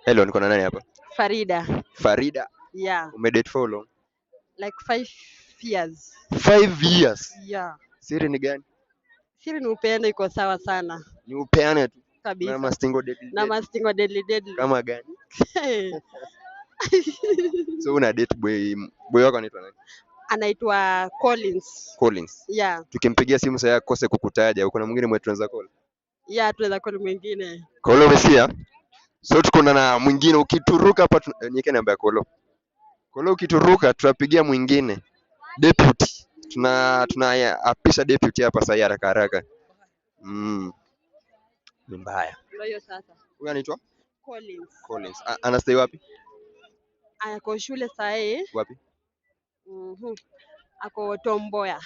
Hello, niko na nani hapa? Farida. Farida. Yeah. Umedate for how long? Like 5 years. 5 years. Yeah. Siri ni gani? Siri ni upendo, iko sawa sana. Ni upeane tu. Na Kabisa. mastingo deadly. Na Deadly. Mastingo deadly deadly. Kama gani? So una date boy, boy wako anaitwa nani? Anaitwa Collins. Collins. Yeah. Tukimpigia simu sasa akose kukutaja, kuna mwingine mwe tunaweza call? Yeah, tunaweza call mwingine. Kolo, umesikia? So tuko na mwingine ukituruka hapa niweke namba ya Kolo. Kolo, ukituruka tutapigia mwingine. Deputy. Tunaapisha deputy hapa sasa haraka haraka. Ni mbaya. Ndio hiyo sasa. Huyu anaitwa Collins. Collins. Anastay wapi? Ako shule saa hii. Wapi? Ako Tom Mboya.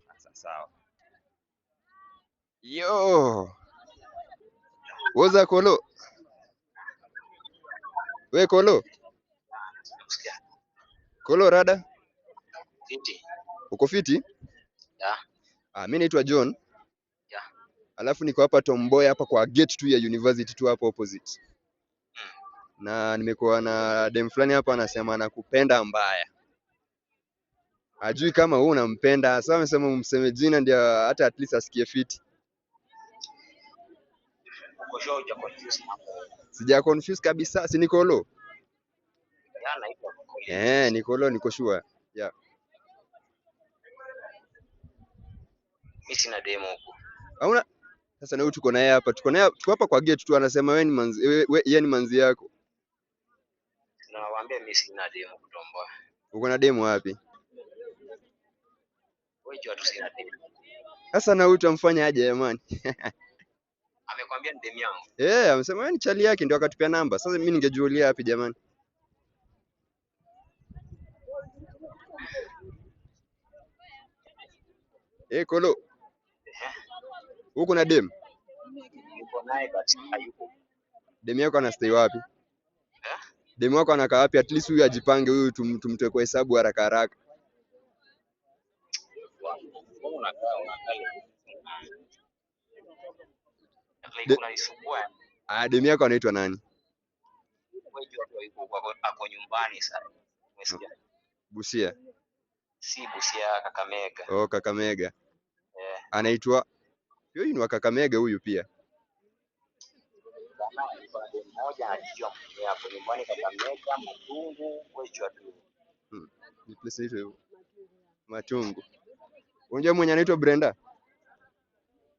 Sasa sawa. Yo. Woza Kolo. We Kolo. Kolo, rada. Fiti. Uko fiti? Yeah. Ah, mimi naitwa John. Yeah. Alafu niko hapa Tom Mboya, hapa kwa gate tu ya university tu hapo opposite. Na nimekuwa na dem fulani hapa, anasema anakupenda mbaya. Hajui kama wewe unampenda. Sasa amesema umseme jina ndio hata at least asikie fiti. Uko sure huja confuse na Sija confuse kabisa, si ni Kolo? Yeah, naitwa Collins. Eh, ni Kolo, niko sure. Yeah. Mimi sina demo huku. Hauna? Sasa na huyu tuko naye hapa, tuko naye, tuko hapa kwa gate tu, anasema wewe ni manzi, yeye ni manzi yako. Nawaambia mimi sina demo Tom Mboya. Uko na demo wapi? Wewe jua tu sina demo. Sasa na huyu tutamfanya aje jamani? Amekwambia ni demu yangu? Eh, amesema wewe ni chali yake, ndio akatupia namba. Sasa mimi ningejulia wapi jamani? Eh, Kolo. Uko na dem? Niko naye but hayuko. Dem yako anastay wapi? Eh? Dem wako anakaa wapi? At least huyu ajipange, huyu tumtoe kwa hesabu haraka haraka. Mbona unakaa like unanisumbua? Ah, dem yako anaitwa nani? Wewe jua tu hayuko huko, ako nyumbani sasa. Umesikia? Busia. Si Busia, Kakamega. Oh, Kakamega. Eh. Anaitwa, huyu ni wa Kakamega huyu pia. Bana, niko na demu moja anajijua mwenyewe hapo nyumbani Kakamega, Matungu, wewe jua tu. Ni place inaitwa hivyo. Matungu. Unajua mwenye anaitwa Brenda?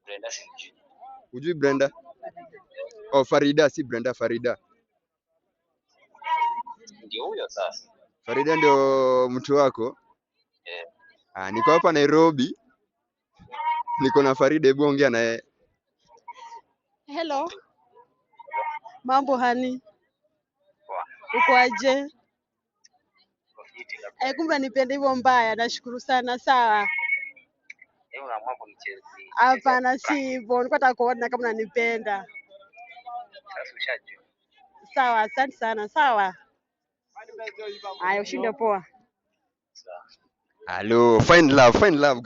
Brenda simjui. Hujui Brenda? Oh, Farida, si Brenda, Farida. Ndio huyo sasa. Farida ndio mtu wako? Eh. Ah, niko hapa Nairobi. Niko na Farida, hebu ongea na yeye. Hello. Mambo, honey. Poa. Uko aje? Uko fiti kabisa. Eh, kumbe nipende hivyo mbaya. Nashukuru sana. Sawa. Yaani unaamua kunichezea. Hapana, si hivyo. Nilikuwa nataka kuona kama unanipenda. Sasa ushajua. Sawa, asante sana. Sawa. Haya, ushinde poa. Sawa. Hello, find love, find love.